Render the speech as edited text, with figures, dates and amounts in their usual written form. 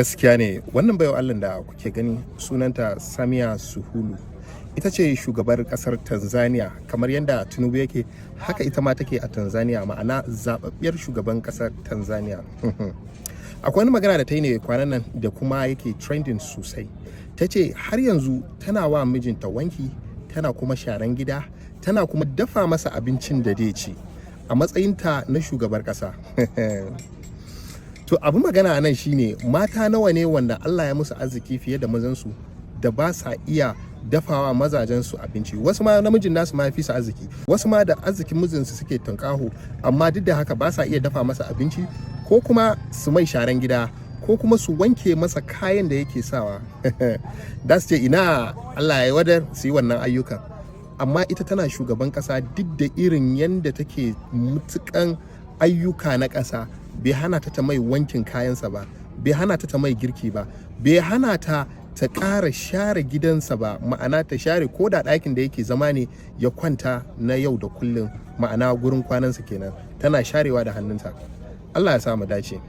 Gaskiya ne, wannan baiwar Allah da kuke gani sunanta Samia Suluhu. Ita ce shugabar kasar Tanzania. Kamar yadda Tinubu yake, haka ita ma take a Tanzania, ma'ana zababbiyar shugaban kasar Tanzania. Akwai wani magana da ta yi ne kwanan nan da kuma yake trending sosai. Ta ce har yanzu tana wa mijinta wanki, tana kuma sharan gida, tana kuma dafa masa abincin da zai ci a matsayinta na shugabar kasa. To, abu magana nan shine, mata nawa ne wanda Allah ya musu arziki fiye da mazansu da ba sa iya dafawa mazajensu abinci? Wasu ma namijin nasu ma fi su arziki, wasu ma da arzikin mijinsu suke tunƙaho, amma duk da haka ba sa iya dafa masa abinci, ko kuma su mai sharan gida, ko kuma su wanke masa kayan da yake sawa. Da su ce ina, Allah ya wadar su yi wannan ayyukan. Amma ita tana shugaban kasa, duk da irin yadda take mutukan ayyuka na ƙasa, bai hana ta ta mai wankin kayansa ba, bai hana ta ta mai girki ba, bai hana ta ta ƙara share gidansa ba, ma'ana ta share ko da ɗakin da yake zama ne ya kwanta na yau da kullum, ma'ana gurin kwanansa kenan, tana sharewa da hannunta. Allah ya sa mu dace.